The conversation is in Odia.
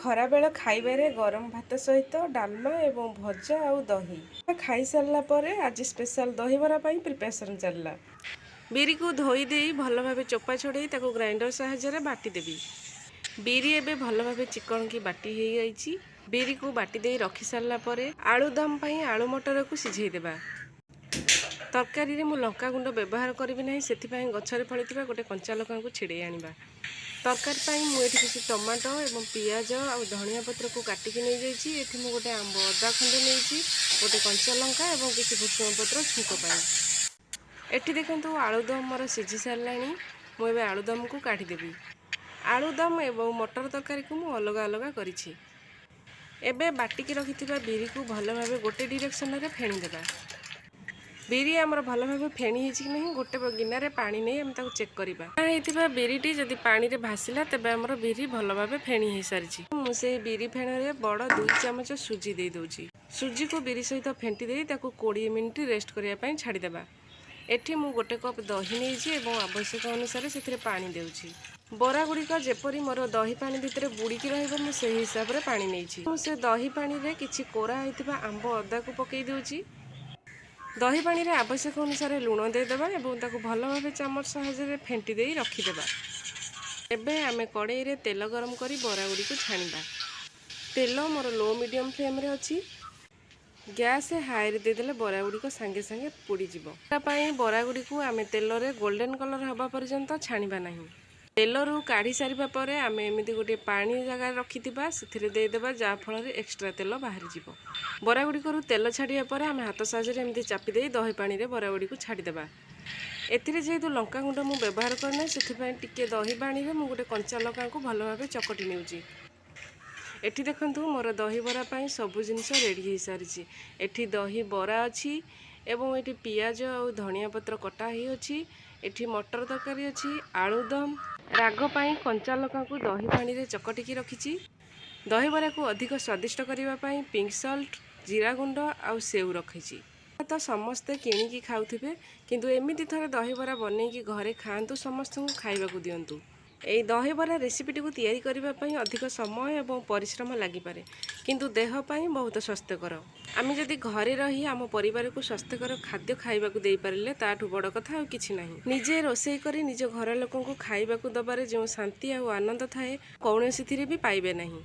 ଖରାବେଳ ଖାଇବାରେ ଗରମ ଭାତ ସହିତ ଡାଲମା ଏବଂ ଭଜା ଆଉ ଦହି ଖାଇସାରିଲା ପରେ ଆଜି ସ୍ପେଶାଲ ଦହିବରା ପାଇଁ ପ୍ରିପାରେସନ୍ ଚାଲିଲା। ବିରିକୁ ଧୋଇ ଦେଇ ଭଲ ଭାବେ ଚୋପା ଛଡ଼େଇ ତାକୁ ଗ୍ରାଇଣ୍ଡର ସାହାଯ୍ୟରେ ବାଟିଦେବି। ବିରି ଏବେ ଭଲ ଭାବେ ଚିକଣକି ବାଟି ହେଇଯାଇଛି। ବିରିକୁ ବାଟି ଦେଇ ରଖି ସାରିଲା ପରେ ଆଳୁଦମ ପାଇଁ ଆଳୁ ମଟରକୁ ସିଝେଇ ଦେବା। ତରକାରୀରେ ମୁଁ ଲଙ୍କା ଗୁଣ୍ଡ ବ୍ୟବହାର କରିବି ନାହିଁ, ସେଥିପାଇଁ ଗଛରେ ଫଳିଥିବା ଗୋଟେ କଞ୍ଚା ଲଙ୍କାକୁ ଛିଡ଼େଇ ଆଣିବା। ତରକାରୀ ପାଇଁ ମୁଁ ଏଠି କିଛି ଟମାଟୋ ଏବଂ ପିଆଜ ଆଉ ଧନିଆ ପତ୍ରକୁ କାଟିକି ନେଇଯାଇଛି। ଏଠି ମୁଁ ଗୋଟେ ଆମ୍ବ ଅଦା ଖଣ୍ଡେ ନେଇଛି, ଗୋଟେ କଞ୍ଚା ଲଙ୍କା ଏବଂ କିଛି ଭୃଷଙ୍ଗ ପତ୍ର ଛୁଙ୍କ ପାଇଁ। ଏଠି ଦେଖନ୍ତୁ, ଆଳୁଦମ ମୋର ସିଝି ସାରିଲାଣି। ମୁଁ ଏବେ ଆଳୁଦମକୁ କାଢ଼ିଦେବି। ଆଳୁଦମ ଏବଂ ମଟର ତରକାରୀକୁ ମୁଁ ଅଲଗା ଅଲଗା କରିଛି। ଏବେ ବାଟିକି ରଖିଥିବା ବିରିକୁ ଭଲ ଭାବେ ଗୋଟେ ଡିରେକ୍ସନରେ ଫେଣିଦେବା। ବିରି ଆମର ଭଲ ଭାବେ ଫେଣି ହେଇଛି କି ନାହିଁ, ଗୋଟେ ଗିନାରେ ପାଣି ନେଇ ଆମେ ତାକୁ ଚେକ୍ କରିବା। ହେଇଥିବା ବିରିଟି ଯଦି ପାଣିରେ ଭାସିଲା, ତେବେ ଆମର ବିରି ଭଲ ଭାବେ ଫେଣି ହେଇସାରିଛି। ମୁଁ ସେଇ ବିରି ଫେଣରେ ବଡ଼ 2 ଚାମଚ ସୁଜି ଦେଇ ଦେଉଛି। ସୁଜିକୁ ବିରି ସହିତ ଫେଣ୍ଟି ଦେଇ ତାକୁ 20 ମିନିଟ୍ ରେଷ୍ଟ କରିବା ପାଇଁ ଛାଡ଼ିଦେବା। ଏଠି ମୁଁ ଗୋଟେ କପ୍ ଦହି ନେଇଛି ଏବଂ ଆବଶ୍ୟକ ଅନୁସାରେ ସେଥିରେ ପାଣି ଦେଉଛି। ବରା ଗୁଡ଼ିକ ଯେପରି ମୋର ଦହି ପାଣି ଭିତରେ ବୁଡ଼ିକି ରହିବ, ମୁଁ ସେହି ହିସାବରେ ପାଣି ନେଇଛି। ମୁଁ ସେ ଦହି ପାଣିରେ କିଛି କୋରା ହେଇଥିବା ଆମ୍ବ ଅଦାକୁ ପକାଇ ଦେଉଛି। ଦହି ପାଣିରେ ଆବଶ୍ୟକ ଅନୁସାରେ ଲୁଣ ଦେଇଦେବା ଏବଂ ତାକୁ ଭଲ ଭାବେ ଚାମଚ ସାହାଯ୍ୟରେ ଫେଣ୍ଟି ଦେଇ ରଖିଦେବା। ଏବେ ଆମେ କଡ଼େଇରେ ତେଲ ଗରମ କରି ବରା ଗୁଡ଼ିକୁ ଛାଣିବା। ତେଲ ମୋର ଲୋ ମିଡ଼ିୟମ୍ ଫ୍ଲେମ୍ରେ ଅଛି। ଗ୍ୟାସ୍ ହାଇରେ ଦେଇଦେଲେ ବରା ଗୁଡ଼ିକ ସାଙ୍ଗେ ସାଙ୍ଗେ ପୋଡ଼ିଯିବ। ତା ପାଇଁ ବରା ଗୁଡ଼ିକୁ ଆମେ ତେଲରେ ଗୋଲ୍ଡେନ୍ କଲର୍ ହେବା ପର୍ଯ୍ୟନ୍ତ ଛାଣିବା ନାହିଁ। ତେଲରୁ କାଢ଼ି ସାରିବା ପରେ ଆମେ ଏମିତି ଗୋଟିଏ ପାଣି ଜାଗାରେ ରଖିଥିବା, ସେଥିରେ ଦେଇଦେବା, ଯାହାଫଳରେ ଏକ୍ସଟ୍ରା ତେଲ ବାହାରିଯିବ। ବରା ଗୁଡ଼ିକରୁ ତେଲ ଛାଡ଼ିବା ପରେ ଆମେ ହାତ ସାହାଯ୍ୟରେ ଏମିତି ଚାପି ଦେଇ ଦହି ପାଣିରେ ବରା ଗୁଡ଼ିକୁ ଛାଡ଼ିଦେବା। ଏଥିରେ ଯେହେତୁ ଲଙ୍କା ଗୁଣ୍ଡ ମୁଁ ବ୍ୟବହାର କରିନାହିଁ, ସେଥିପାଇଁ ଟିକେ ଦହି ପାଣିରେ ମୁଁ ଗୋଟେ କଞ୍ଚା ଲଙ୍କାକୁ ଭଲ ଭାବେ ଚକଟି ନେଉଛି। ଏଠି ଦେଖନ୍ତୁ, ମୋର ଦହିବରା ପାଇଁ ସବୁ ଜିନିଷ ରେଡ଼ି ହେଇସାରିଛି। ଏଠି ଦହି ବରା ଅଛି ଏବଂ ଏଠି ପିଆଜ ଆଉ ଧନିଆ ପତ୍ର କଟା ହେଇଅଛି। ଏଠି ମଟର ତରକାରୀ ଅଛି, ଆଳୁଦମ, ରାଗ ପାଇଁ କଞ୍ଚା ଲଙ୍କାକୁ ଦହି ପାଣିରେ ଚକଟିକି ରଖିଛି। ଦହିବରାକୁ ଅଧିକ ସ୍ୱାଦିଷ୍ଟ କରିବା ପାଇଁ ପିଙ୍କ ସଲ୍ଟ, ଜିରା ଗୁଣ୍ଡ ଆଉ ସେଉ ରଖିଛି। ତ ସମସ୍ତେ କିଣିକି ଖାଉଥିବେ, କିନ୍ତୁ ଏମିତି ଥରେ ଦହିବରା ବନେଇକି ଘରେ ଖାଆନ୍ତୁ, ସମସ୍ତଙ୍କୁ ଖାଇବାକୁ ଦିଅନ୍ତୁ। ଏଇ ଦହିବରା ରେସିପିଟିକୁ ତିଆରି କରିବା ପାଇଁ ଅଧିକ ସମୟ ଏବଂ ପରିଶ୍ରମ ଲାଗିପାରେ, କିନ୍ତୁ ଦେହ ପାଇଁ ବହୁତ ସ୍ୱାସ୍ଥ୍ୟକର। ଆମେ ଯଦି ଘରେ ରହି ଆମ ପରିବାରକୁ ସ୍ୱାସ୍ଥ୍ୟକର ଖାଦ୍ୟ ଖାଇବାକୁ ଦେଇପାରିଲେ, ତାଠୁ ବଡ଼ କଥା ଆଉ କିଛି ନାହିଁ। ନିଜେ ରୋଷେଇ କରି ନିଜ ଘର ଲୋକଙ୍କୁ ଖାଇବାକୁ ଦେବାରେ ଯେଉଁ ଶାନ୍ତି ଆଉ ଆନନ୍ଦ ଥାଏ, କୌଣସିଥିରେ ବି ପାଇବେ ନାହିଁ।